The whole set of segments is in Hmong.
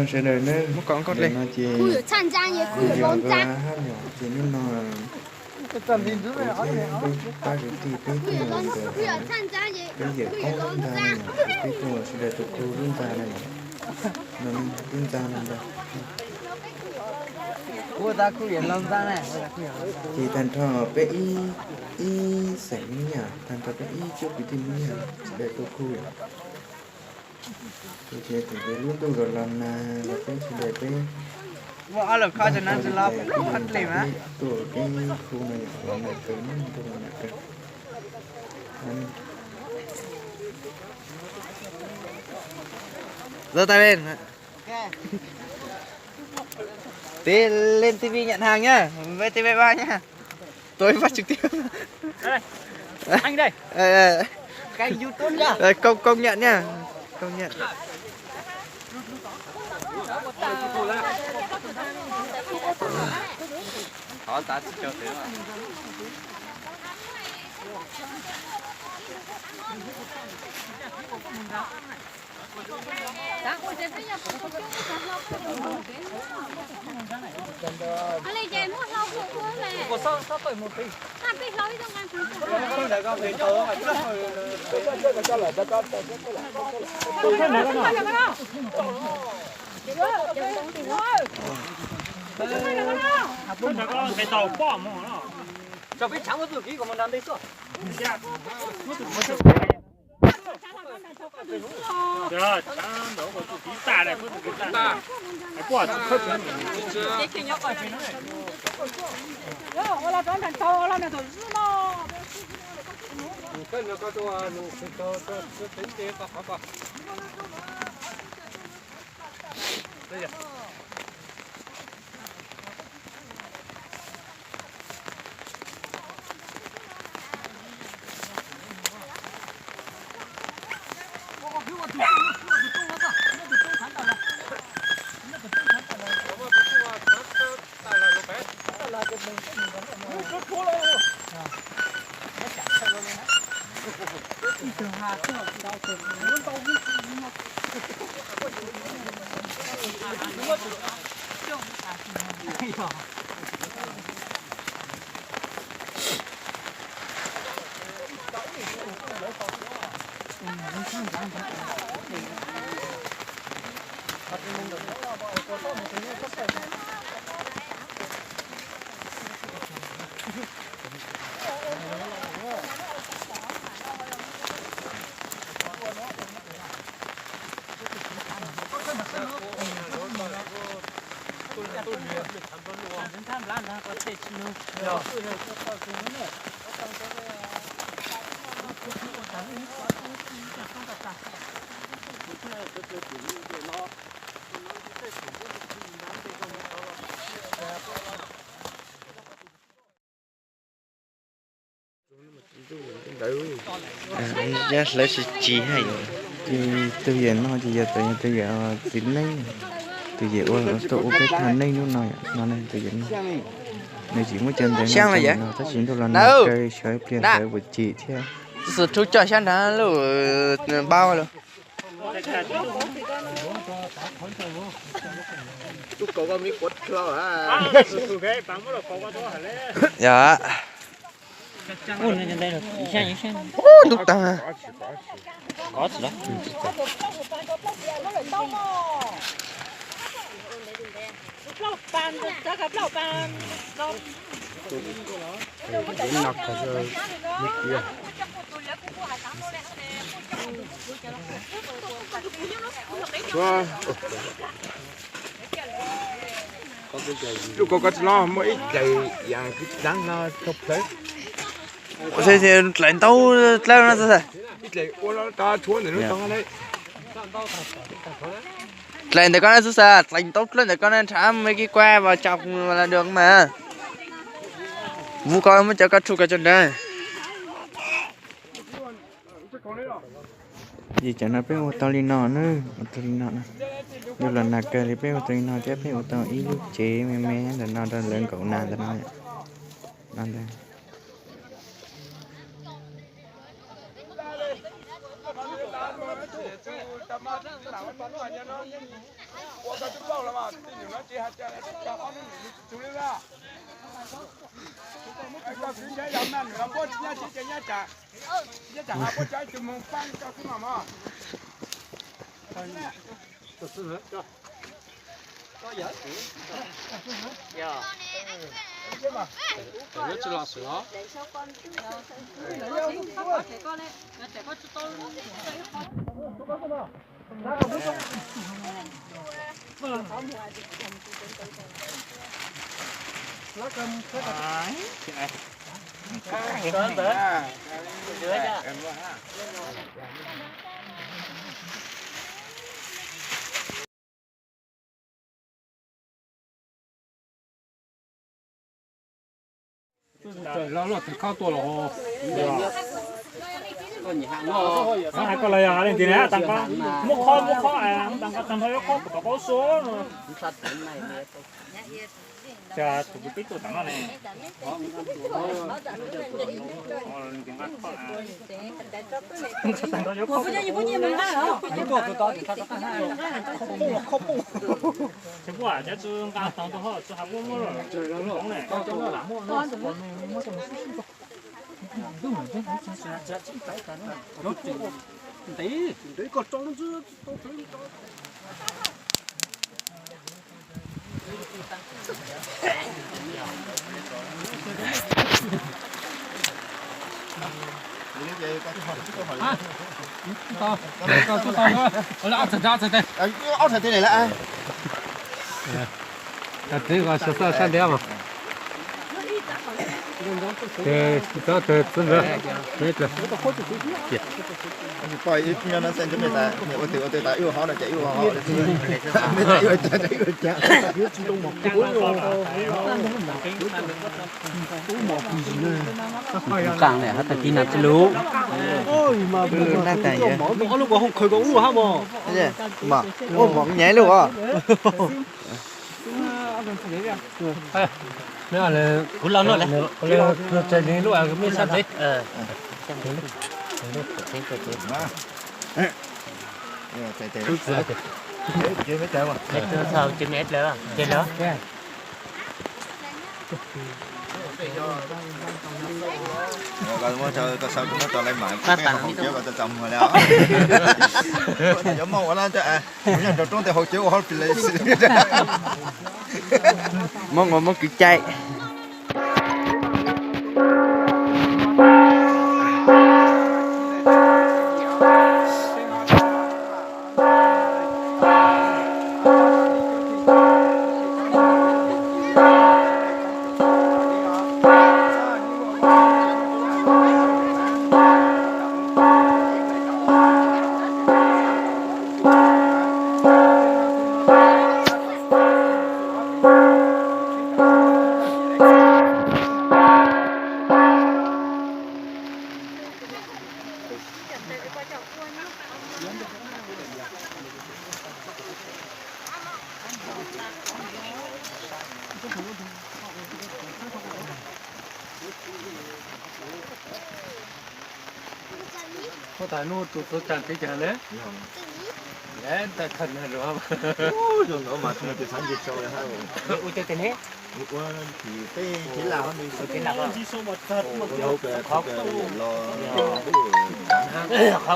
Sawv daws nawb, ntawm no ces kuv yog Hab Nyom, ces hnub no kuv thiab peb pab kwv tij peb tuaj ntawm peb yawm ob lub ntxa no yom, ces peb tuaj sawv daws tus khu lub ntxa no yom, no lub ntxa no ntag. Ces tag nrho peb ib, ib xeem Hmoob Nyab, tag nrho peb ib cuab kwv tij Hmoob Nyab sawv daws tuaj khu yom. Ces thaum lub ntuj los los nag los peb sawv daws peb, peb tuaj peb khu no yom, los nag kawg, ntuj los nag kawg. Dấu tay lên. Tí lên ti vi nhận hàng nhá. Với ti vi ba nhá. Tôi phát trực tiếp. Đây. Anh đây. Ờ, ờ. Kênh YouTube nhá. Ờ, công công nhận nha. Công nhận. Tau poj mus no. Tso peb tshav muab tus kib kom mus nrad ntej xwb. Hlawv tsis tsis hais. Ces tus yawm no ces yog tus yawm txiv neeb, tus yawm ua tuaj ua peb thaj neeb hnub no, no tus yawm no. Nws tsis muaj cov ntawv no, tab sis ntuj los nag kawg, xyov ib pliag hlawv puas cim thiab. Xub rub coj sab nrad lub npaub lawm. Yog. Ub, ntub tag. Lub ko koj tsis los muaj ib daim yam kwv txeeg no rau plawv. Dlaim ntaub dlawb no xwb. Ib daim ua no rau tshuab ntawm lub tog. Dlaim ntawm koj no xwb xwb, dlaim ntaub dlawb ntawm koj no nrhav me kib kuab vas tsa las duas mas. Vus ko muab cov koj tshuj ko tso nrad. Ces cov no peb ua tau li no na, ua tau li no na. Ntuj los nag kawg li peb ua tau li no thiab peb ua tau ib lub tsev me me ntawm no rau lawv nkaum nas ntawm no. No ntag. Ua koj twb paub los mas, tij nyuam no tsis hais tias tau ob hnub nws tsis txug li lawm. Koj kwv nrhiav yog mas nws puab tsis nyob tsis ces nyob tsam, nyob tsam ho puab tso ib tug moog paab koj xwb mas mog. Hais koj los yog leej twg ne, tag nqo muab khob, muab khob, tag nqo tag nrho yuav khob kuv tom qab suab no. Cas tus kwv tij tuaj tom no ne. Tsis muaj cov tsis nqa tau tus ho tsis hais muaj muaj lawm. Ntev, ntev koj rau ntxwb tau txwv li tau. Ob txhais tes lawm. Txiv ko sab sab ntiab mas. Ces txhob txwv ntawd. Poj ib nyob no xaj ntsib mej tas, ua twg ua twg tas wb ua hov no ces wb ua hov, mej tas wb ua cas ces wb ua cas. Kuv qaaj le hab tag kis no tsi lug. Ob lub kuv hu khaws ko ub hab mos. Mos nyav lug os. Kuv los no le. Tsa li lub mej sab ntev. Muab rau koj saib kuv muab rau lawv mam, koj tau muag li os. Yuav muaj ua lab ntsaj, kuv yog nraug roob tes haus cawv ua hauj pis lawm xwb. Muab nqua muab kwv cai. Ua tas nub tus txhua tsav teb caag le? Ntawm khawm na lawm. Zoo ntawd mas tsis xav nce sau li hab. Ua cas tes ne? Ua tsis teb tsis lam hab ne. Qhov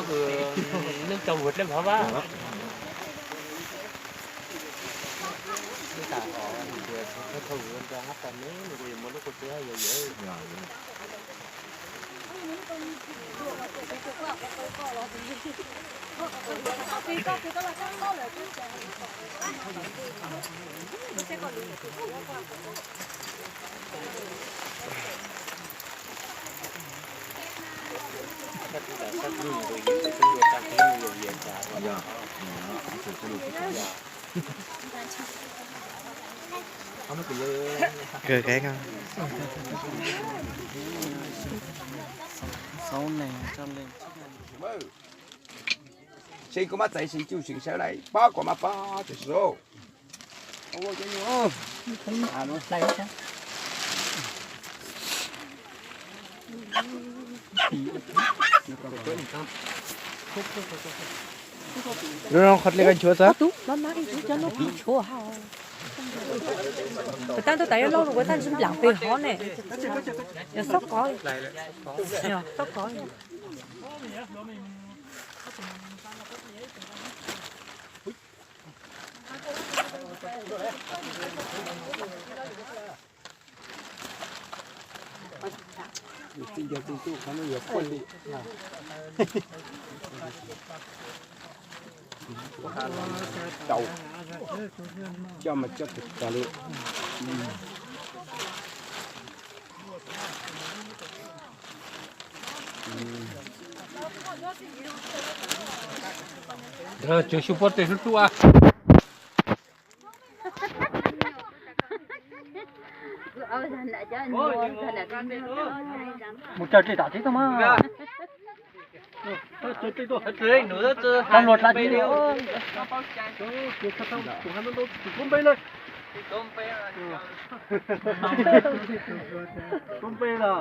kws neej tsa vuag dleb hov vaj. Kawg kev ko. Seb koj mab txais si cuj seem sawv lawm, pab koj mab pab tsis sawv. Lub no qhov dlej koj nchuav txog. Tab ntub tas yuav lauj, ua tab ntsib nplam pes hov ne. Yog xob kov, yog xob kov. Coj mas coj tag li. Tsuas xyu pob teg hlub hlub a. Mus cawm tsev tom tsev tau mas. Tau luag dlav tsev. Tus npe na.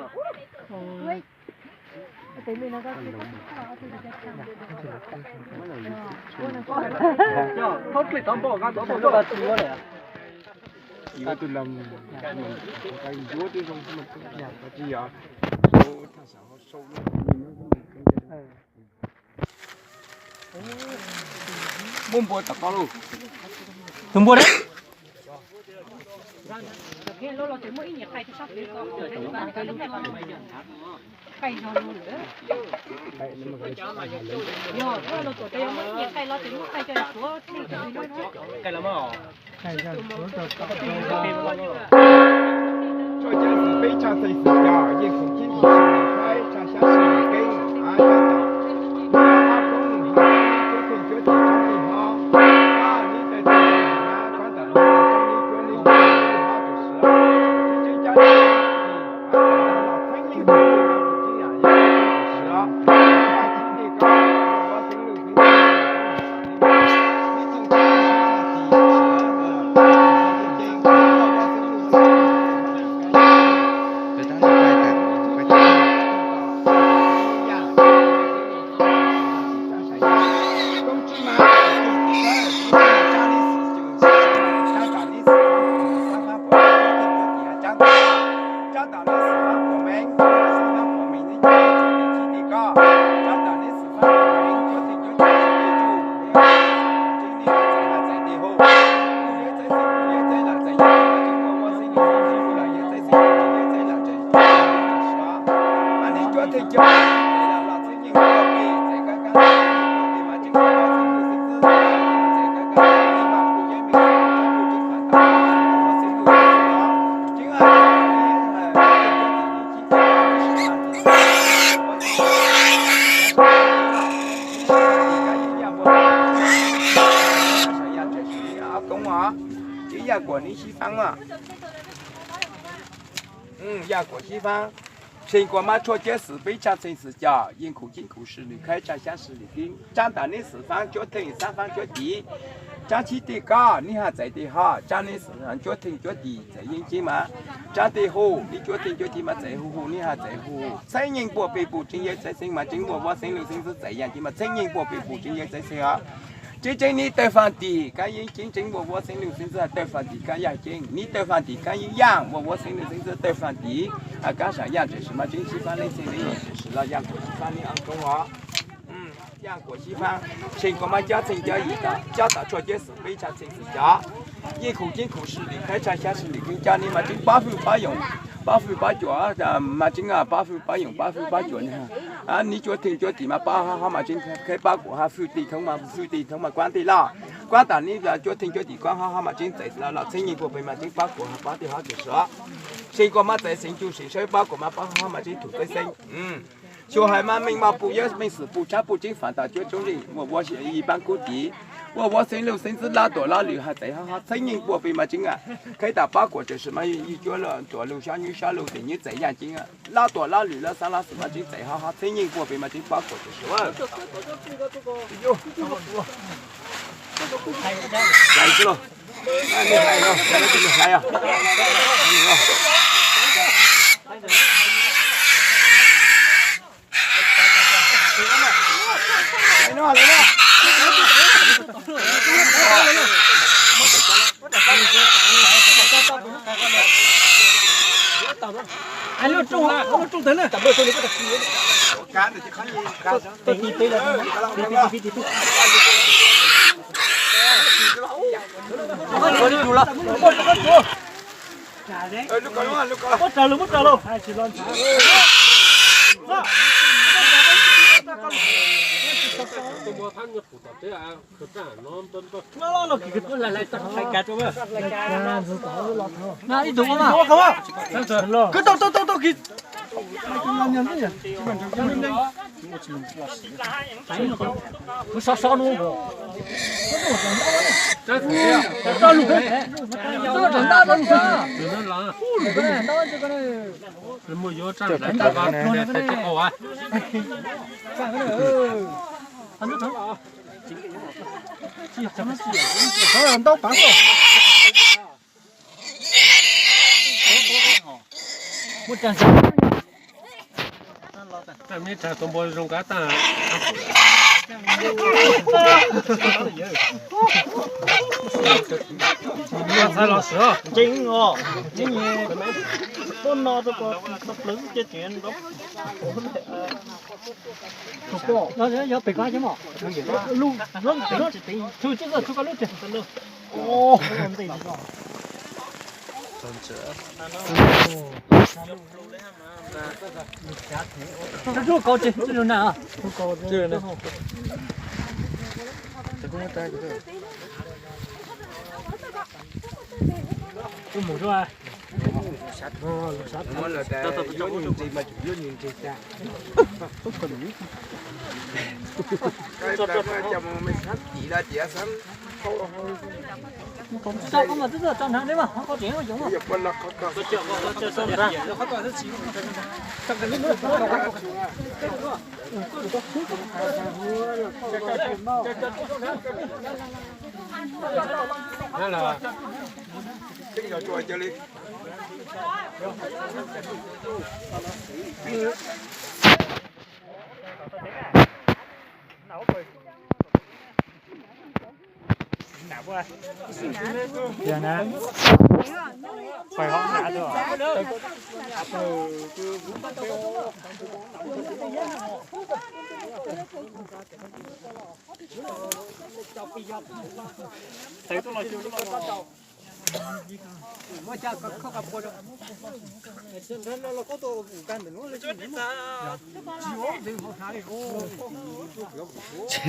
Muab npua tom qab lauj. Tus npua na. Txoj cai xwm peb tshaj xees xwm cov, yeej khoom cib khoom sis lis khaib tshaj xyab sis lis keeb, a, cov tom, a, ob koob mus hais cuab theej cuab tim tsob nqi hlob, a, neb tais txog na, cov tom no tsob nqi cuab nqi hlob tus siav, tseeb tseeb cab nqi, a, txawm no los txheeb yeej tus siav, a, cib nqi koj, a, xeeb lwj xeeb txheej, Koob os, cib yaj kuam neb xib faab os. Yaj kuam xib faab, tshee kuam mab tshuaj ceb xwm peb tshaj xees xwm cov, yeej khuv cib khuv sis lwm khaib tshaj xyab sis lwm keeb, tsab ntam neb xwm faab cuab theej xab faab cuab tim, tsab cib tej koj neb haj txais tej ho, tsab neb xwm faab cuab theej cuab tim txais yeeb ceeb mas, tsab tej hu neb cuab theej cuab tim mas txais hu hu neb haj txais hu hu, txheeb yeej puaj pes pum tseeb yawg txhais xeeb mas tseeb puaj vuab xeeb lwj xeeb xwb txais yaj ceeb mas txheeb yeej puaj pes pum tseeb yawg txhais xeeb os. Tseeb tseeb neb tawg faaj tim kab yeeb ceeb, tseeb puaj vuab xeeb lwj xeeb xwb tawg faaj tim kab yaj ceeb, neb tawg faaj tim kab yeeb yaj puaj vuab xeeb lwj xeeb xwb tawg faaj tim kab sam yaj tseem sim mas tseeb xib faab neb txheej neb yeej tseem sim los yaj kuam xib faab neb ob koob os. Yaj kuam xib faab, tshee kuam mab cab txheej cab yim cab tom tshuaj ceb xwm peb tshaj txheej xwm cov, yeej khuv cib khuv sis lwm khaib tshaj xyab sis lwm keeb cab neb mas tseeb pab fwj pab yoos, pab fwj pab cuam, mas tseeb pab fwj pab yoos pab fwj pab cuam ne. Neb cuab theej cuab tim mas pab ho ho mas tseeb khaib pab kuam ha fwj tej thoob mas fwj tej thoob mas kuab tej loj, kuab tas neb cuab theej cuab tim kuab ho ho mas tseeb txais los txheeb yeej puaj pes mas tseeb pab kuam ha pab tej ho tseem suav. Tshee kuam mab txais xeev cu xeev sawb pab kuam mas pab ho ho mas tseeb thum txeeb xeeb. Xyov hais mas meej maj pum yawg meej xwm pum tshab pum tseeb faam tas cuab tsoob zeej muaj vuab yij paab kub tid, muaj vuab xeeb lug xeeb xwb lab tuam lab lwm haj txais ho ho txheeb yeej puaj pes mas tseeb a. Khaib tas pab kuam tseem sim mas yij cuab tuam lug sab nyub sab lug tes nyub txais yaj ceeb, lab tuam lab lwm lab xab lab xwm mas tseeb txais ho ho txheeb yeej puaj pes mas tseeb pab kuam tseem sim. Ai, lub rooj, lub rooj tag na. Muab raws los, muab raws los. Ib tug, tau tau tau tau kis. Kuv so so no. Tso lug, tso nta tso lug. Muaj yuav tsa nta tsa ko. Ntau pav ko. Muaj tsa. Tag me tag tus npua zoo kab tag. Txhais los sov. Ncees os. Tuaj no rau kom tau plawv cia tsev nrov. Yog pem ko ces mog. Lub, lub, lub, tshu tsis txog tshu ko lub tsev. Rub kau tsis, rub na. Kuv mus rau.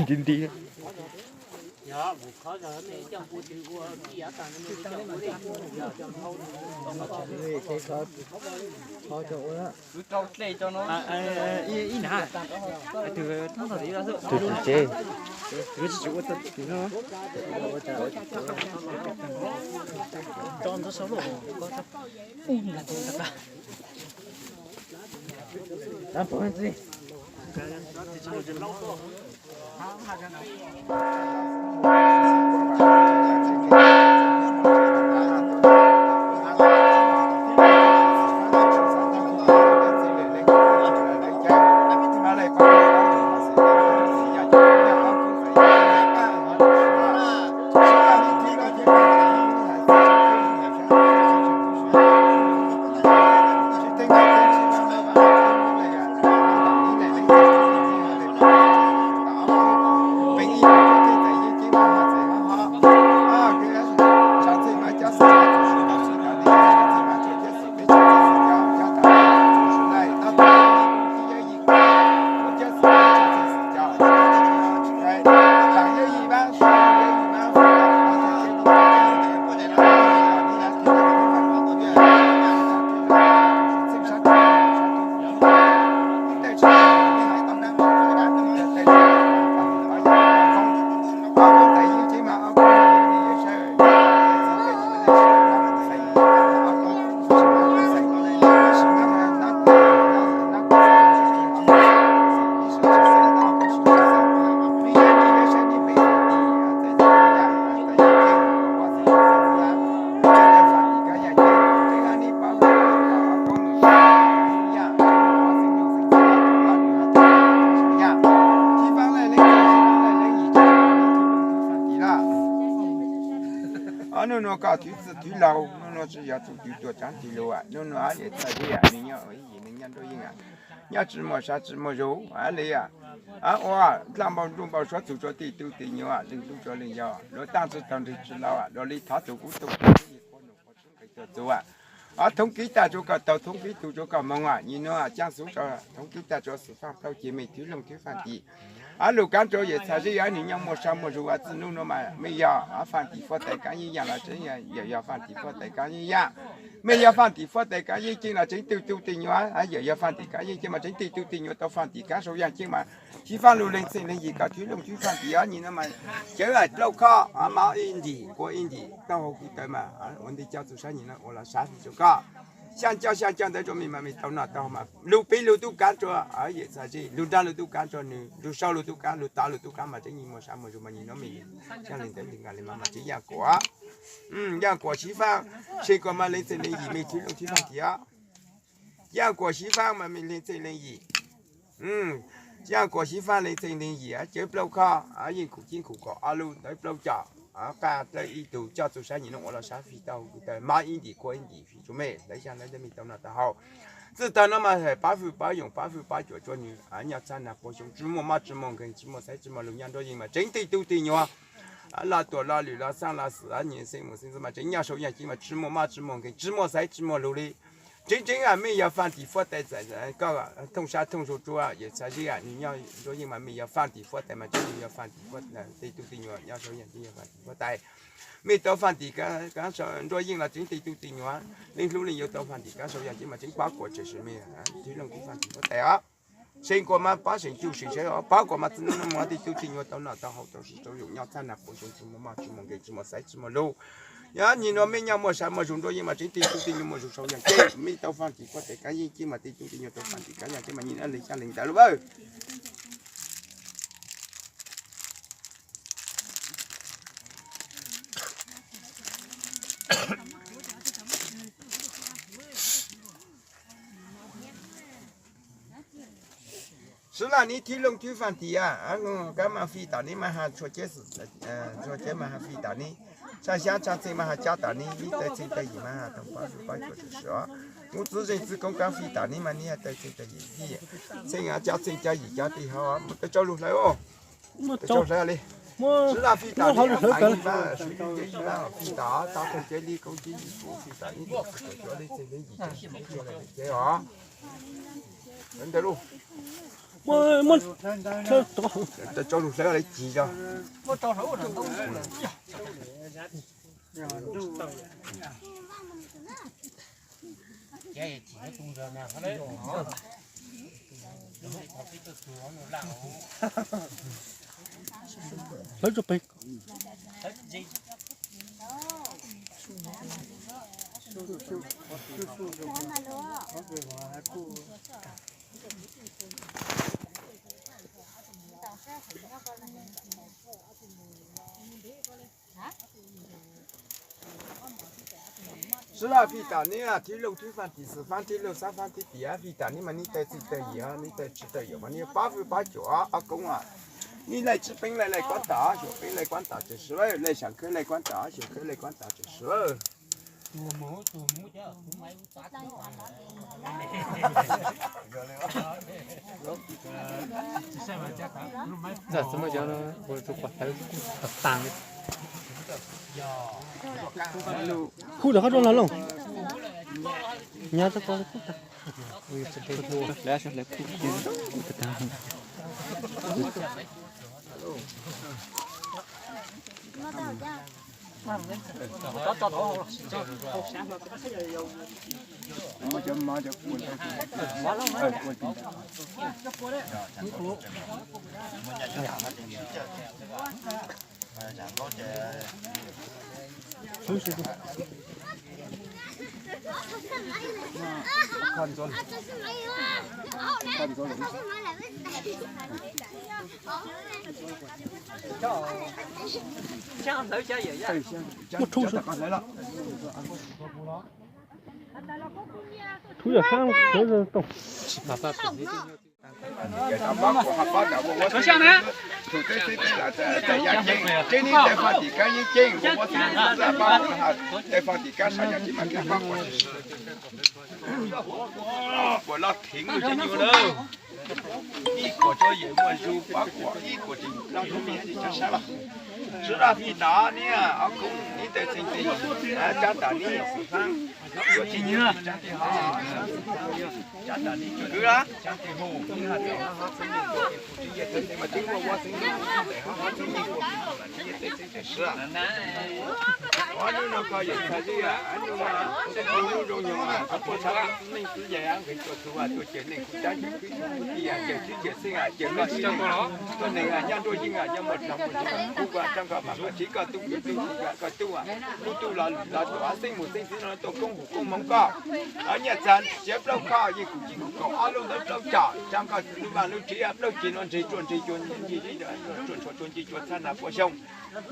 Nti nti. Tus tsis tsev. Ob nub nua kom twv txwm twv laus, tsis yog txuj cwj tuam tsav ntsis lus. Hnub no yawm Txhas Zeb nws nyob ib yim neeg nyob nruab yeej, nyob tsis muaj sab tsis muaj zug li. Ua dlaj npau nruj npau suav txug rua tej tug tej nyuam, leej tub rua leej yau, luag taab tsi taug nrwg tsi laus, luag li thov txug kub tug, qhua num qhua txwv nqes tuaj txug. Thoob kib tag rua koj taug, thoob kib tug rua koj moog, nyim nuav caab xuv rua thoob kib tag rua xwm faaj plaub ceg mej thwv looj thwv faaj tim. Lug kaav rua yawm Txhas Zeb, nwg nyob muaj sab muaj zug. Txij nub nuav mas mej yog faaj tim fuab tais kaav yeej yaam los tseeb, yawm yog faaj tim fuab tais kaav yeej yaam. Mej yog faaj tim fuab tais kaav yeej ceeb los tseeb tej tug tej nyuam, yawm yog faaj tim kaav yeej ceeb mas tseeb tej tug tej nyuam tau faaj tim kaav sau yaam ceeb mas Xyiv Faab lug leej txheej leej yim koj thwv looj thwv faaj tim. Nyim nuav mas cawv plaub khob, mab ib ntim, kua ib ntim, taub hau kws tawv mas ua ntej coj txug sab nyim nuav ua los sav fij rua koj. Xyaa coj xyaa coj ntawd rua mej mas mej tau noj tau haus mas lug piv lug tub kaav rua yawm Txhas Zeb, lug nrag lug tub kaav rua nwg, lug sau lug tub kaav, lug tav lug tub kaav mas tseeb yeej muaj sab muaj zug mas nyim nuav mej xyaa leej ntawd nti nkaag le mas mas tseeb Yaaj Kuam. Yaaj Kuam Xyiv Faab, Seej Kuam mas leej txheej leej yim mej thwv looj thwv faaj tim. Yaaj Kuam Xyiv Faab mas mej leej txheej leej yim. Yaaj Kuam Xyiv Faab leej txheej leej yim cawv plaub khob, yeej khum ceeb khum kom ob lub ntawd plaub coj, qaj dlawb ib tug coj txug sab nyim nuav ua los sav fij taub hau kws tawv, mab ib ntim kua ib ntim fij rua mej, lawv xyaa lawv ntawd mej tau noj tau haus. Txij taag nuav mas pab fwj pab yoom pab fwj pab cuam rua nwg nyob txhab nag puag xyoo tsi muaj mab tsi muaj nkeeg tsi muaj xaiv tsi muaj lug nyob nruab yeej mas tseeb tej tug tej nyuam. Laj tuam laj lwm laj xaab laj xwm nyiam xeeb mus xeeb ntxwv mas tseeb nyob sau yaam ceeb mas tsi muaj mab tsi muaj nkeeg tsi muaj xaiv tsi muaj lug li. Tseeb tseeb mej yog faaj tim fuab tais, koj thooj sab thooj zug rua yawm Txhas Zeb, nwg nyob nruab yeej mas mej yog faaj tim fuab tais mas tseeb nwg yog faaj tim fuab tais, tej tug tej nyuam nyob sau yaam ceeb yog faaj tim fuab tais. Mej tau faaj tim kaav nruab yeej los tseeb tej tug tej nyuam, leej hlub leej yau tau faaj tim kaav sau yaam ceeb mas tseeb pab kuam tsem sim mej thwv looj thwv faaj tim fuab tais os. Seej Kuam mas pab seem cuj seem sawv, pab kuam mas txij nuav mus tej tug tej nyuam tau noj tau haus tau siv tau yoom nyob txhab nag puag xyoo tsi muaj mab tsi muaj nkeeg tsi muaj xaiv tsi muaj lug. Yog nyim nuav mej nyob muaj sab muaj zug nruab yeej mas tseeb tej tug tej nyuam muaj zug sau yaam ceeb, mej tau faaj tim fuab tais kaav yeej ceeb mas tej tug tej nyuam tau faaj tim kaav yaam ceeb mas nyim nuav le xyaa leej ntawd lawm. Sib laj nib thwb looj thwb faaj tim, kav mas fij tam nib mas has tshua ceb, tshua ceb mas has fij tam nib, tshaj xyaab tshaj txheej mas has cab tam nib, nib tawg txheej tawg yim mas has thooj pab fwj pab cuam tsem sim os. Muaj txwv zeej txwv koob kav fij tam nib mas nib has tawg txheej tawg yim fij, txheej cab txheej cab yim cab tej hauv, tawg tsau lug hlawv os. Tawg tsau hlawv li. Sib laj fij tam nib, fij tam, tab thooj ceb li koob ceb yim kuv fij tam nib, cuam li txheej li yim ceb os. Ntawd lub, tawg tsau lug hlawv li cig zog. Hlawv tso peg. Sib laj fij tam nib, thib looj thib faaj tim, xwm faab thib looj xab faab thib tim, fij tam nib mas nib tawg txheej tawg yim, nib tawg tsis tawg yim mas nib pab fwj pab cuam ob koob. Nib laij tsib peeb laij laij kuab tam, xyoo peeb laij kuab tam tsawg sib, laij xyaa khawb laij kuab tam, xyoo khawb laij kuab tam tsawg sib. Hu lawm qhov rau los lawm. Nyob txog ko kuj tag. Muaj rhuav, rhuav yog sab rhuav tooj. Tus teb teb teb lawm txawm yaj ceeb, tseeb neb tej faj tim kab yeeb ceeb, ua muab xeeb txaj pab kuv ha, tej faj tim kab sab yaj ceeb mas kab pab kuv. Kuam loj theev lub tsev nyuag lawm. Ib kuam tso yawm muaj zus pab kuam, ib kuam tseem loj zus me tsis tshab sab los. Sub daj fij tod niaj ob koog ib tes txheej tes, tsab tas neb xeem Hmoob, yuav tsis yuav tsis tsab tes ho, tsab tas neb cov kwv lab tsab tes hu, ib ha tas ho xeeb neb kuam tes kuam tsis yaj tes mas tib muaj ua xeeb neb kuam tes ho xeeb neb kuam tes mas tsis yaj tes xeeb tes sab. Ob hnub no koj yawm txhais li, ob hnub no, ob hnub zoo nyoog, koj puas txhab neej xwb yam nqis tua txhu tua cawm neeg kuj cab cawm kwv cawm tij, cawm txwv cawm xeeb, cawm koj tib neeg, tuab neeg nyob nruab yeeb nyob muaj dlog muaj zoo, kuv koj tsaab koj mas koj txiv koj tub kwv tub koj tub, kuv tub los los tuam xeeb mus xeeb txwv no tuaj koob huv koob hmoov koj. Nyiaj txag siav plaub khoj yeej kuv tsis kuv kaum ob lub ntawd plaub cog tsaab koj lub vaj lub tsev plaub ceg no ntseg tsuag ntseg cua ntseg tsuag ntseg cua txhab nas puas xyoo.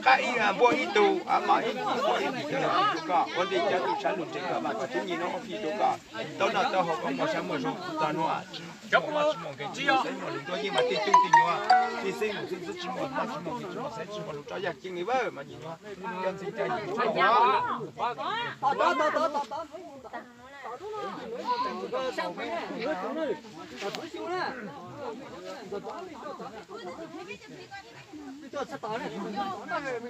Qab ib npua ib tug, mov ib ntim npua ib ntim cov lus rau koj, ua ntej cov tub sab lug ntseg koj mas koj tub nyig no ua fij rau koj tau noj tau haus, koj muaj sab muaj zoo txog nuav. Tsis muaj maj tsis muaj nkeeg tsis muaj xaiv muaj lug nruab yeej mas tej tub tej nyuam, tej xeeb mus xeeb txwv tsis muaj maj tsis muaj nkeeg tsis muaj xaiv tsis muaj lug rov yaj ceeb li vawj mas nyuam nyuam, cov ntxhee cai nyuam tsis muaj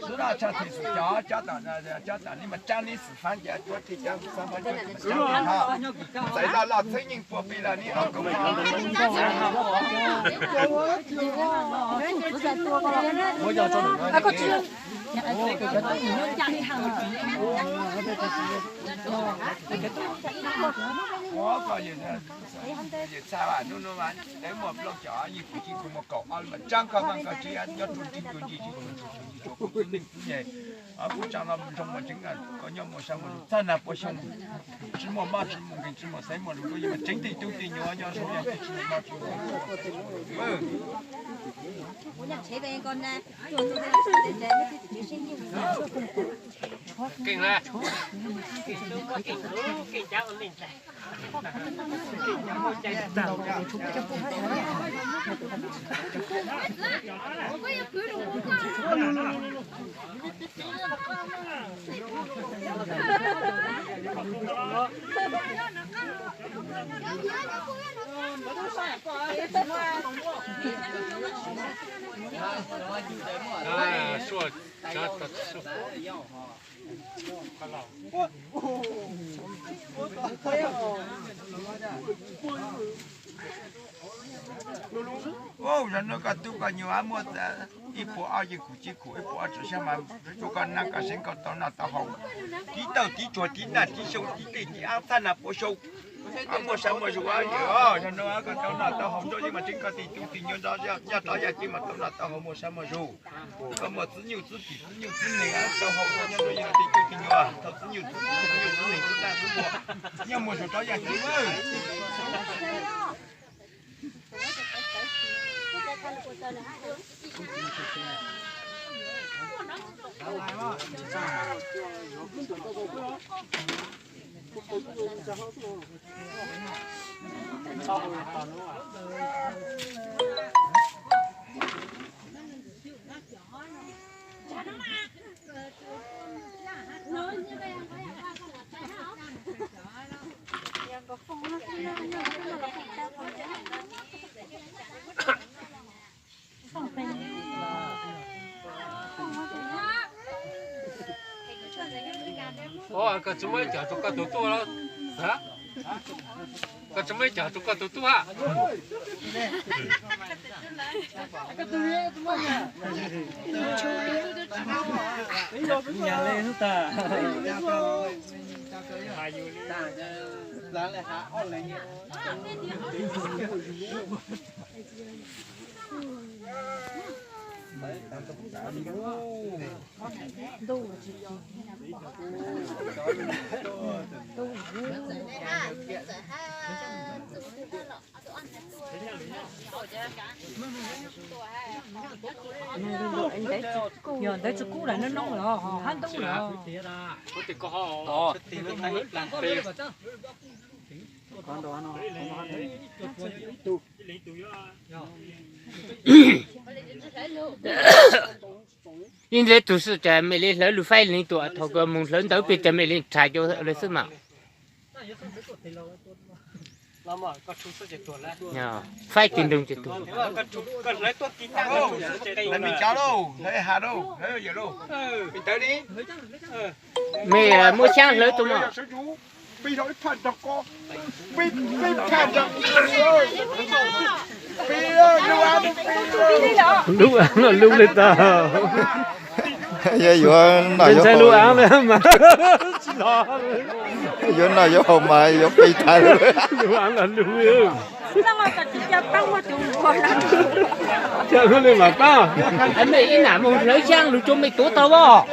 Sub daj tshaj thim xwm cov cov tam, cov tam li mas tsab neb xwm faab ces cuab thij cov xab faab cuab thij mas tsab thim ho. Txais loj loj txheeb yeej puag peb los neb ob koog. Ua koj yawm txhaj hnub no mas lawv muaj plaub cov yeej kuv tsis kuv muaj kaum ob mas tsab koj mas koj tsev nyob rua tseeb tus ntsis tsis tshua kuv txwv neej txwv nyem. Kuv tsaa no zoo mas tseeb koj nyob muaj sab muaj zoo txhaj nas puas xyoo, tsis muaj maj tsis muaj nkeeg tsis muaj xaiv muaj lug nruab yeej mas tseeb tej tub tej nyuam nyob zoo yog tsis muaj maj tsis muaj nkeeg. Ua zog no koj tub koj nyuam muaj ib puas ob yeej kuv tsis kuv ib puas ob tsis sab mas rua koj naj koj seev koj tau noj tau haus, tiv tauj tiv tsuag tiv naj tiv xyoo tiv tej tiv ab txhaj nas puas xyoo. Muaj sab muaj zoo yawm zog no koj tau noj tau haus nruab yeej mas tseeb koj tej tub tej nyuam nrog yaj rov yaj ceeb mas tau noj tau haus muaj sab muaj zoo. Koj muaj txwv nyuj txwv tim txwv nyuj txwv neeg tau haus nyob nruab yeej tej tub tej nyuam tau txwv nyuj txwv tim txwv nyuj txwv neeg txwv naj txwv npua nyob muaj zoo rov yaj ceeb. Koj tsis muaj ib co rau koj tus tub los? Koj tsis muaj ib co rau koj tus tub ha? Yog ntawd tsis kub lawm, noob noob lawm, hab ntub lawm. Ib ntev tus xwb cas mam li hlawv lus faib li tus, thaum kawg mus hlawv ntawv pem cas mam li rhais rau lawv xwb mas. Faib tis nroog ces tuag. Mej muab xyaab hlawv tus mas. Lub aab no lub li tag. Yog yuav noj yuav haus, lub aab mas tsis los, yuav noj yuav haus mas yuav pib tag. Lub aab no lub, coj lub li mas pab. Mej ib nam mus hlawv xyaab lug rua mej tuav tau as.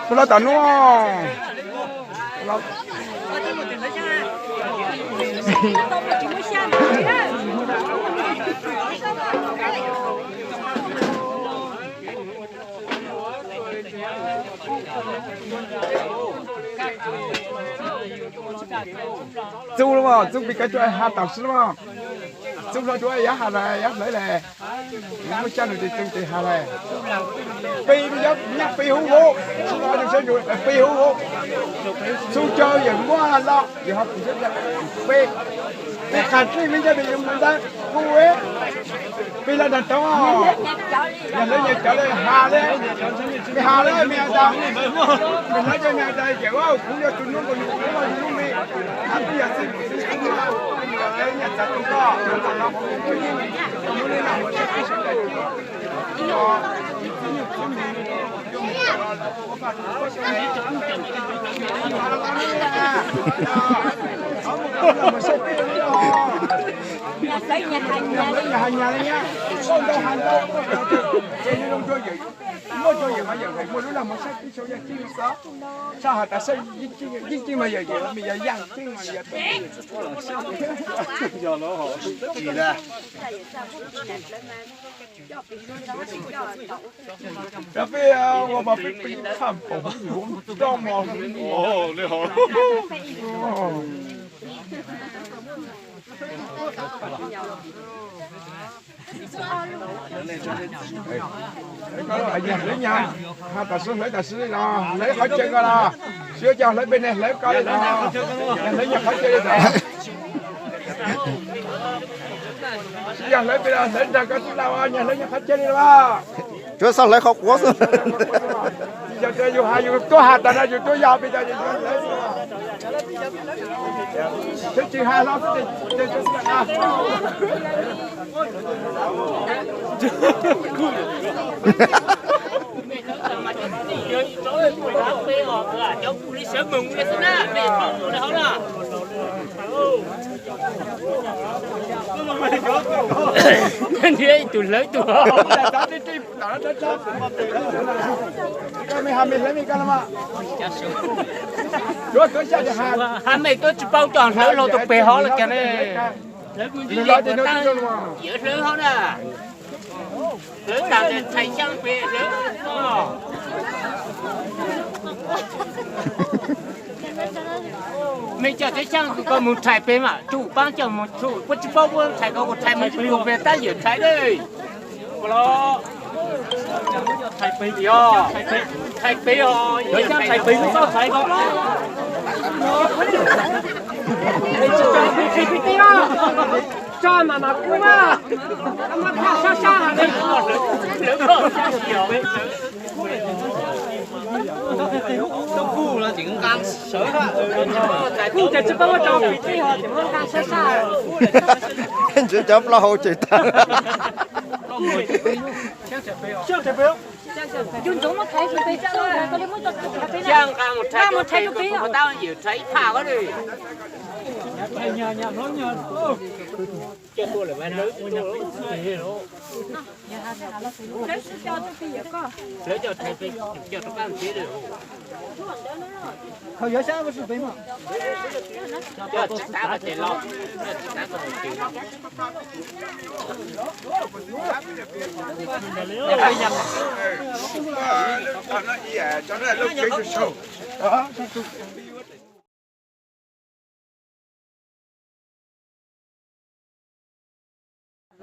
Tus los tom nuav. Txuj lub, txuj pib kav tsua has tam sim lub, txuj hlo rua yav has lawm, yav hlawv lawm. Muaj xya nus tes txuj tes has lawm. Pib, nyob pib huv huv, pib huv huv. Txuj cov yawm muab los yawm ho pib, pib qas tij me ntej peb yuav mus ntawd kuj, pib los nrag tau. Yog hlawv nyias cov lawm has li, me has li me has tas, me hlawv cov me has tas yawm, kuv yog tus nub nkaus nws kuv yog tus nub me, has pib yog xwb, nyias txav tus koj, nyias txav los kuv, kuv yeej, kuv yeej lam mus sab pib sawv daws. Muaj cov yawm mas yawm hais muaj lub laj mug saib pib sau yaj ceeb xwb. Saib has tas saib yeej ceeb mas yawm yawm, me yawm yaj ceeb mas yawm. Yog peb ua mas peb pib tham pom yuav roj mos. Hlawv nyag, has tas sib hlawv tas sib los hlawv qhov chaw ko los, sib coj hlawv peb ne hlawv ko li los, nyag hlawv nyag qhov chaw li los. Sib coj hlawv peb los hlawv nrag ko tij laug, nyag hlawv nyag qhov chaw li los. Tsuav xav hlawv qhov quav xwb. Yog tias yus has yus tuaj has tas no yus tuaj yog peb tas yus hlawv xwb. Twb tsis has hlo xwb ces Nrhiav ib tug hlawv tug. Has mej tuaj tsis paub coj hlawv los tus pem hov los cas ne. Hlawv mus ntsis tes puas tab yawm hlawv hov na. Hlawv tas tes thaij xyaab pem hlawv. Mej coj teb xyaab ko mus thaij pem mas tsum paab coj mus tsum, puab tsis paub puab thaij ko mus thaij mus tsum pem tab yawm thaij deb. Yog thaij pem os, thaij pem txhob thaij ko. Tso mas mas kub mas, muab thaj sab sab. Kuj ces tsis paub ua rau pem tij ho ces muab nqa sab sab. Ntshe cov plaub hau ces tag. Nqa mus rhais tus pem, tab yawm rhais ib phaj ko.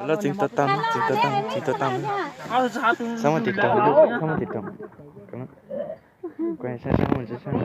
Lawv txeev tau tag, txeev tau tag, txeev tau tag. Xab muaj tis rooj, xab muaj tis rooj. Kuv saib sab mus tsis saib.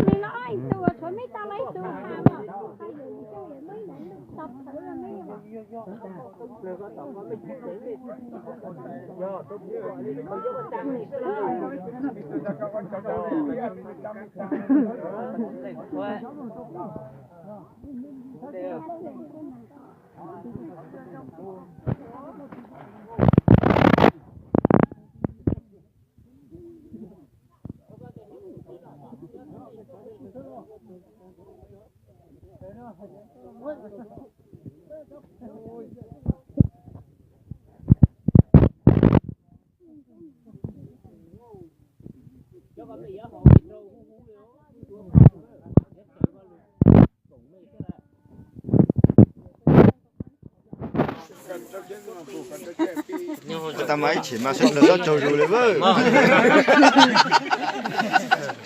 Tag mas ib chim mas sawv daws txhob tsaug zog li.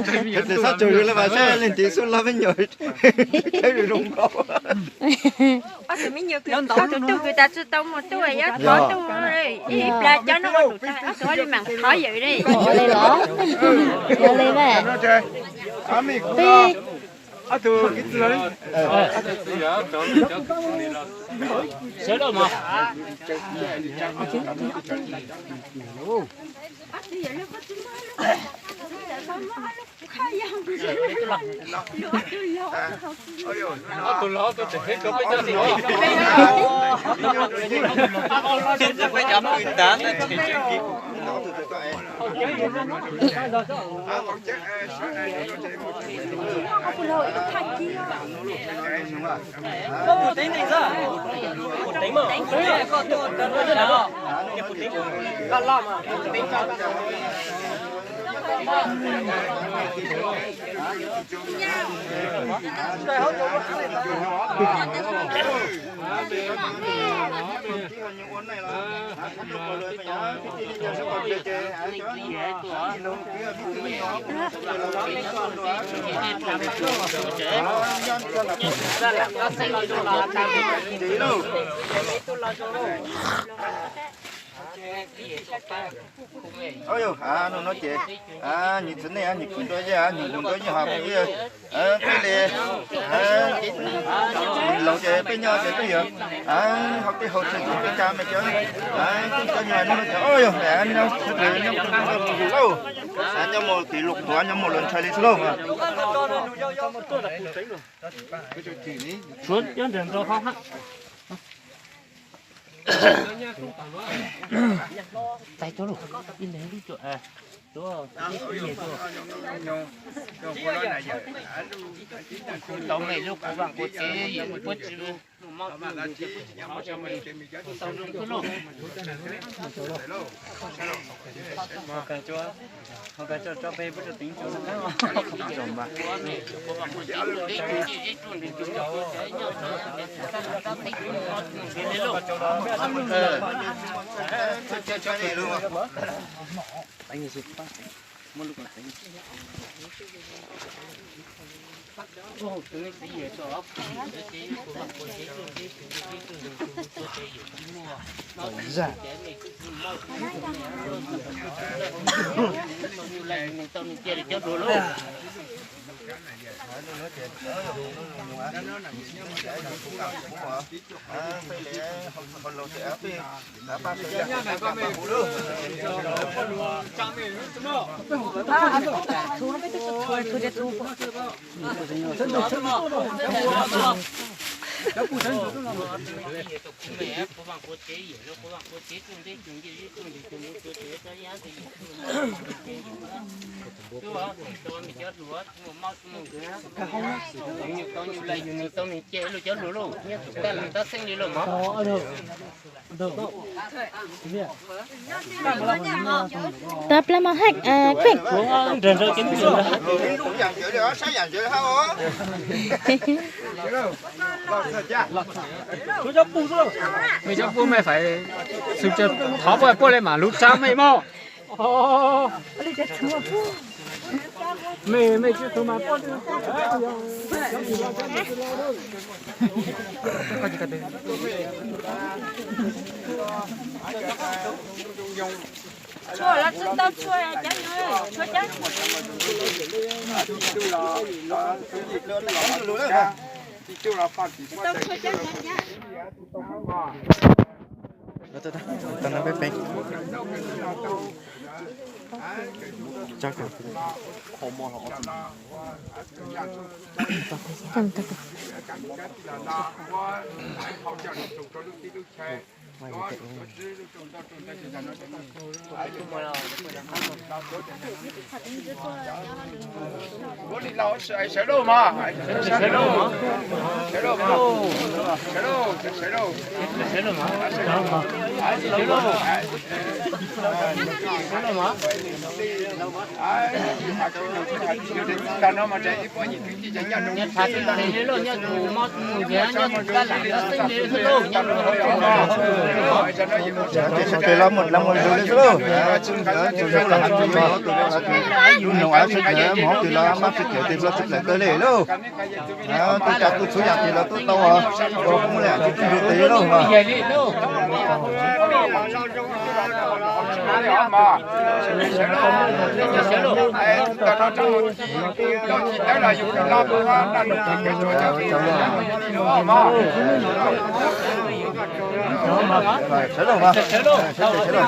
Sawv daws txhob tsaug zog li mas saib leej txiv xub loj me nyuam. Ob tug me nyuam kws tau tus tug kws tas tsis tau mus tuaj, yog thov tuaj ib plag cov no ua num tas ob tug li mam thov yawm li. Ua li los? Ua li ne. Peb Ov, no no ces, nyias txiv neej nyias khwv nrua yej, nyias npus nrua yej hos peb, peb li, laus ces peb nyob ces peb yuav haus dej haus tsawv, peb cas me cov, cov nyob no ces, ov, yog nyob mus lauj, nyob mus kev luag qhuav, nyob mus luag ntshai li lauj. Suav cov nrog nrog ho ha. Tais tuaj lauj, ib leeg lub cuam, tuaj, ib leeg tuaj. Tau me lub kuv vam kuv txiv yim puab tsi lub. Tau plag mos haj pem. Mej cov pub mej fais xwm tsav thov puaj puaj le mas lub tsab mej mog. Mej mej tsis tug mas puaj. Tshua los tsis tau tshua, cov nyuj tshua cab. Tau no peb peb. Sawv daws mas, sawv daws mas, sawv daws, sawv daws, sawv daws mas, sawv daws mas. Ces sawv daws los mus los mus zus li xwb lauj. Tsis zoo los hais tias yuav tus no hais tias lub noog av sawv daws mus hauv twg los mab sawv daws tes hluas sawv daws kawg li lauj. Tuaj tsa tuaj txhua yam ces los tuaj tau os. Ua kuv muaj li tsis tsis zus tes lauj. Sawv daws mas, sawv daws, sawv daws, sawv daws mas.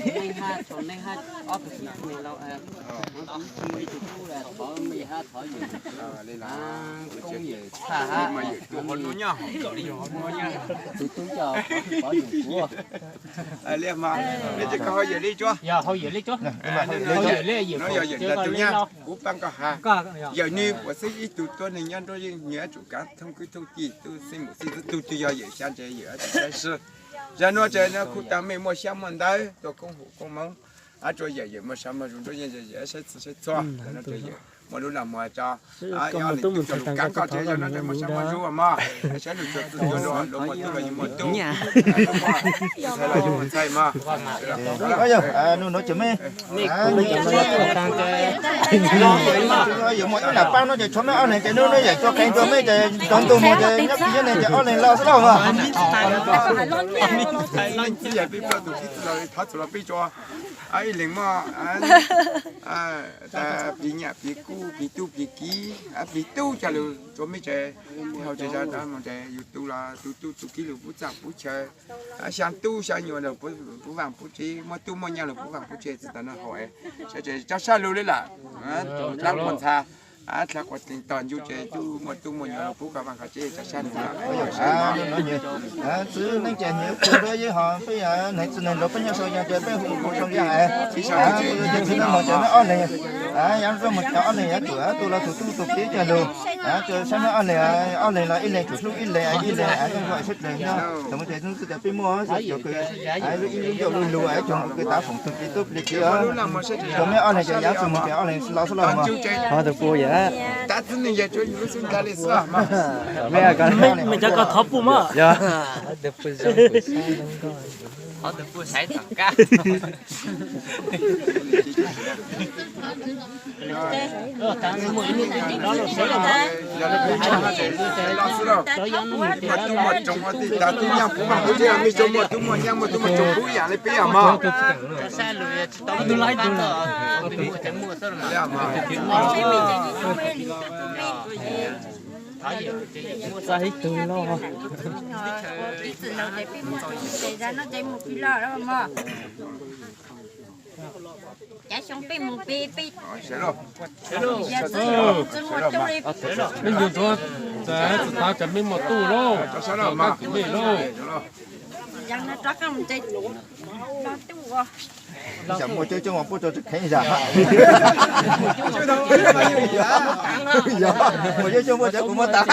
Ev ntxwv. Li mas, li ces koj hau yawm li tsuas. Yog hau yawm li tsuas. Yog yawm ntawd tus nyab kuv pab koj has. Yawm nws puas xib ib tug tuab neeg nyob nruab yeeb nyias tsum kav thooj kwj thooj ci tub xib mus xib tub twg yog yawm xya ntses yawm saib sib. Zag nuav tsev nuav kuj tag mej muaj xyab muaj ntawv tuaj koob hum koob moob. Ab tsuas yawm yawm muaj sab muaj zoo nruab yeeb yawm saib txhua saib txhua. Muaj lub lam muag tso. Ib ob leeg tub lug kav koj tsev zag nuav tsev muaj sab muaj zoo mog. Saib lug tsuas txug yuav lug luag muaj tub los yug muaj tub, ntxhais los yug muaj ntxhais mog. Nuav nuav ces mej yuav muaj ib lam pab nuav ces tshuav mej ob leeg ces nuav nuav yawm tso qee rua mej ces cov ntug mus ces nyob kis yog neeg ces ob leeg los xwb lauj. Thov txug los peb tso, ib leeg muaj plig nyam plig kub plig tub plig kiv, plig tub coj lug rua mej tsev, hau tsev zag mus ces yug tu los tu tub tu kiv lug pub txaj pub chaw, xyaa tub xyaa nyuam lug pub vaaj pub tsev, muaj tub muaj nyaab lug pub vaaj pub tsev txug tas nuav hau es, sawv tsev tso sab lug li lawm. Dlaab quas ntxhas, dlaab quas tog ncu ces tub muaj tub muaj nyuam lug pub koj vaaj koj tsev tso sab lug lawm. Txwv neej ces nyias ua dua yeej ho peb yog neeg txwv neeg lug peb nyob sau yog ces peb hu ua sau yog es, txwv neej mog ces mej ob leeg yog mus cov ob leeg yuav tsum tu los tug tub tug kiv coj lug. Saib ob leeg, ob leeg los ib leeg tsum hlub ib leeg, ib leeg zoo zoo sab plaws nyob. Thaum mus tes hnub twg cov peb muaj cov kws ib lub ncauj lub lug, cov kws tav foom tug plis tub plis kiv os. Cov meb ob leeg ces yav txug mus ces ob leeg los xwb los mas. Ho tus pua yam. Mej cov ko thov pua mas. Yog. Txav ib tug loj. Ib txwm ntaus ces peb muaj tes zag no ces mus pib loj mog. Cav xyoo peb mus pib peb. Mej nyuam ntsuav txav txav cov mej muaj tuj lauj, cov mej lauj. Yog no rov qab mus ntsib no tuj. Tsam muaj coob coob puab tso kheev zam. Yog, muaj coob coob puab tso kuv muab tas.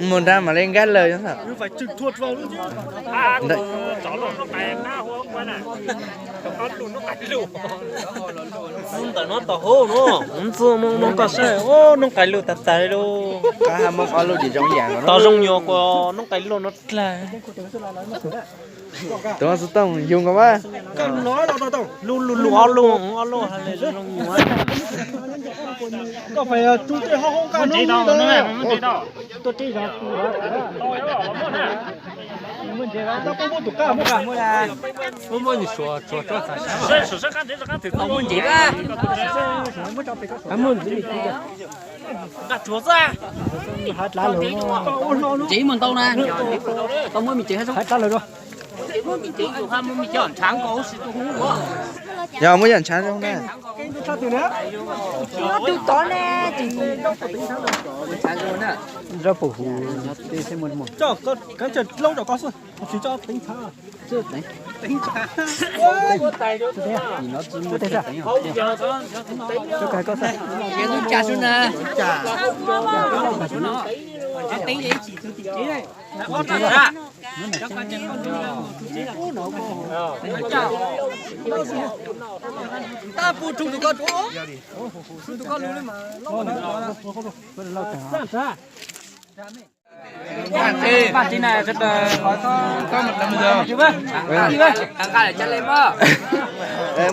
Mus nrad mam li nkag lawm. Ntawm no tom hauv no, ntxuag moo no koj saib, noob qais lug tag tag li lauj. Tos zoo nyuag kuas noob qais lug no dlawg. Tus xov tooj yug nkaus mas. Lug lug ob lug, ob lug hais li zoo nyuag. Ntsev mus ntau na, tau muab me ntsev hab zoo. Yog muab yam ntshav zoo na. Tus tod ne, zaub pum huv.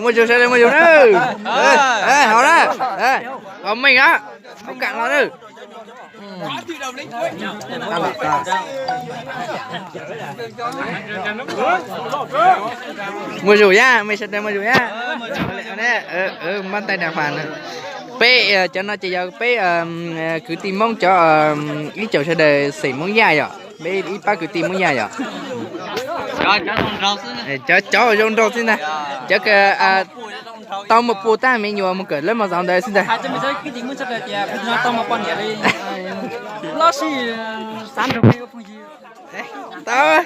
Muaj zug sawv daws muaj zug na. Hauv na, hauv meej a, hauv kam no na. Muaj zug yam, mej sawv daws muaj zug yam. Npaj tais dag fas na. Peb cov no ces yog peb kwv tij Hmoob cov ib caum sawv daws xeem Hmoob Yaj yom, peb ib pab kwv tij Hmoob Yaj yom. Cov cov zoo nraug xwb ntag, cov tau mus pua tag me nyuam mus kawm lab mos xauv ntawd xwb ntag. Tau.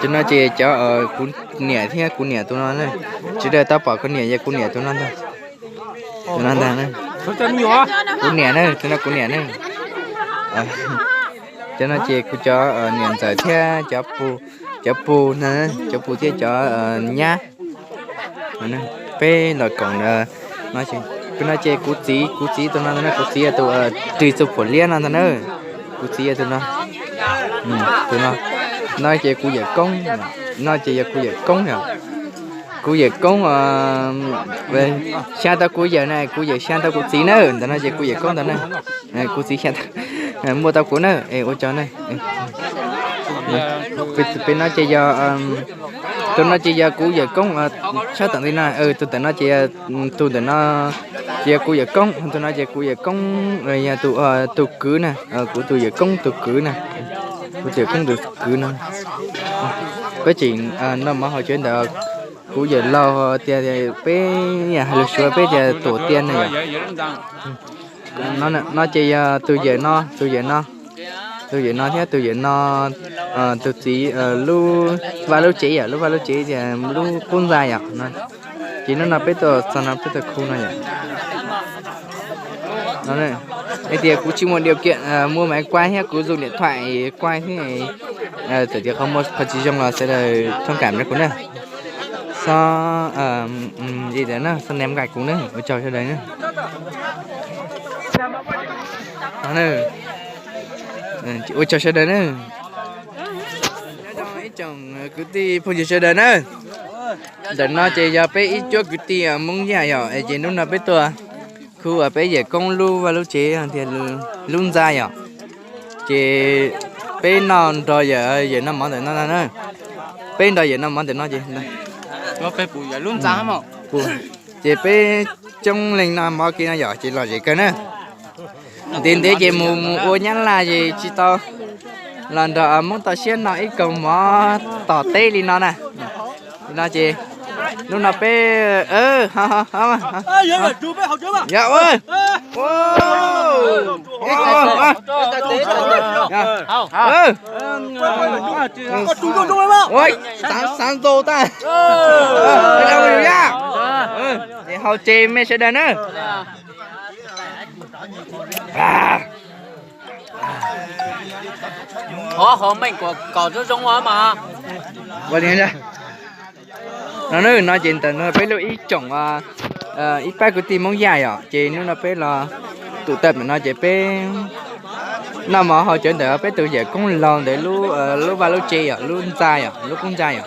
Cov no ces cov kuv niam thiab kuv niam tus no na. Sawv daws tau pom kuv niam yog kuv niam tus no ntag. Tus no ntag. Kuv niam na, tus no kuv niam na. Cov no ces kuv cov niam ntxawm thiab cov pug, cov pug na, cov pug thiab cov nyab. Peb los koom no, no ces kuv txiv, kuv txiv tus no ntag na, kuv txiv yog tus ris txuj phuam liab no ntag na. Kuv txiv yog tus no, tus no, no ces kuv yawm koob, no ces yog kuv yawm koob yom. Kuv yawm koob xya tau kuv yawm na, kuv yawm xya tau kuv txiv na, ntawm no ces kuv yawm koob ntawd na. Kuv txiv xya, muaj tau kuv na, ua tsaug na. Peb no ces yog, tus no ces yog kuv yawm koob, sab tom ntej no, tus ntawm no ces, tus ntawm no ces yog kuv yawm koob, tus no ces kuv yawm koob, yog tus, tus kwv na, kuv tus yawm koob tus kwv na, kuv tus yawm koob tus kwv no. Peb tseem noj mov haus cawv ntawm kuv yawm laug tias peb hais lus Suav peb tias tổ tiên na yom. No ces yog tus yawm no, tus yawm no, tus yawm no thiab tus yawm no, tus txiv lub vaj lub tsev yom, lub vaj lub tsev tias lub qub ntxa yom. Ces hnub no peb tuaj txog no peb tuaj khu no yom. Hais tias kuv tsis muaj điều kiện mua máy quay thiab, kuv dùng điện thoại quay thiab, txawm tias qhov muag qhov tsis zoo los sawv daws thông cảm rau kuv na. Xob, xob ném nqaij kuv na, ua tsaug sawv daws na. Ua tsaug sawv daws na. Ib tsoom kwv tij phooj ywg sawv daws na. Ntawm no ces yog peb ib cuab kwv tij Hmoob Yaj yom, ces hnub no peb tuaj khu peb yawm koob lub vaj lub tsev tias lub ntxa yom. Ces peb noj nrog yawm, yawm noj mov ntawm no na. Peb nrog yawm noj mov ntawm no ces, ces peb coob leej noj mov kiag no yom, ces lom zem kawg na. Ntev ntev ces mus mus ua Nyab Laj ces tsis tau los nrog Hmoob toj siab noj ib kaug mov tom teb li no na. Li no ces hnub no peb, yog, xav xav ntaus tag. Ces haus tsev me sawv daws na. Qhov hauv meej kuas kom zoo zoo mas. Ua li no ces ntawm no peb lub ib tsoom, ib pab kwv tij Hmoob Yaj yom, ces hnub no peb los tụ tập ntawm no ces peb noj mov haus cawv ntawm peb tus yawm koob laug ntawd lub, lub vaj lub tsev yom, lub ntxa yom, lub qub ntxa yom.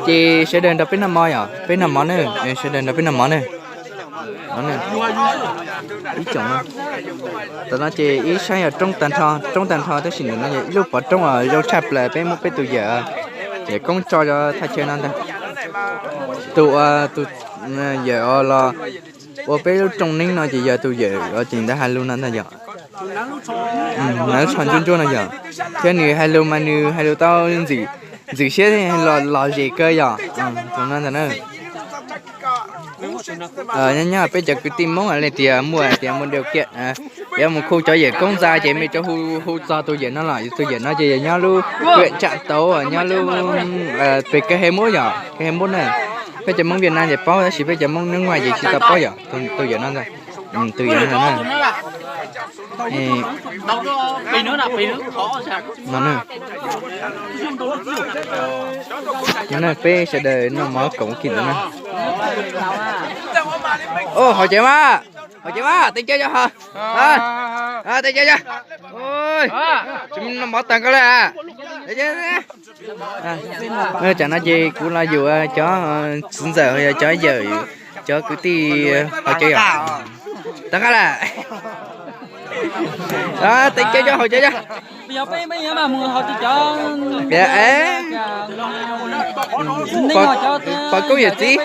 Ces sawv daws nrog peb noj mov yom, peb noj mov na, sawv daws nrog peb noj mov na. Ib tsoom no, tam no ces ib sab yog roob tag nrho, roob tag nrho tab sis ntawm no yog ib lub pov roob uas zoo tshaj plaws peb muab peb tus yawm, yawm koob tso thaj chaw no ntag. Tus, tus yawm uas los ua peb lub rooj neeb no ces yog tus yawm uas ces ntawd hais lus no ntag yom. Hnav lub tsho ntsuab ntsuab no yom, thiab nws hais lus mas nws hais lus tau ntxim siab, lom zem kawg yom. Tus no ntag na. Nyob nyob peb cov kwv tij Hmoob li tias muaj tias muaj điều kiện yuav mus khu cov yawm koob ntxa ces mej rov hu, hu txog tus yawm no los, tus yawm no ces yog nyob lub huyện Trạm Tấu, nyob lub pem Kawg He Mub yom, Kawg He Mub na. Peb cov Hmoob Việt Nam ces paub tab sis peb cov Hmoob nước ngoài ces tsis tau paub yom, tus yawm no ntag. Tus yawm no na. No na, peb sawv daws noj mov koom kiag ntawm no. Haus cawv mas, haus cawv mas, tee cawv cov haus, tee cawv cov. Tsis noj mov tag koj lawm. Tsam no ces kuv los yuav cov txiv ntxawm, yog cov yawm, cov kwv tij haus cawv yom. Tag koj lawm. Tee cawv cov haus cawv cov. Pov koob yawm txiv.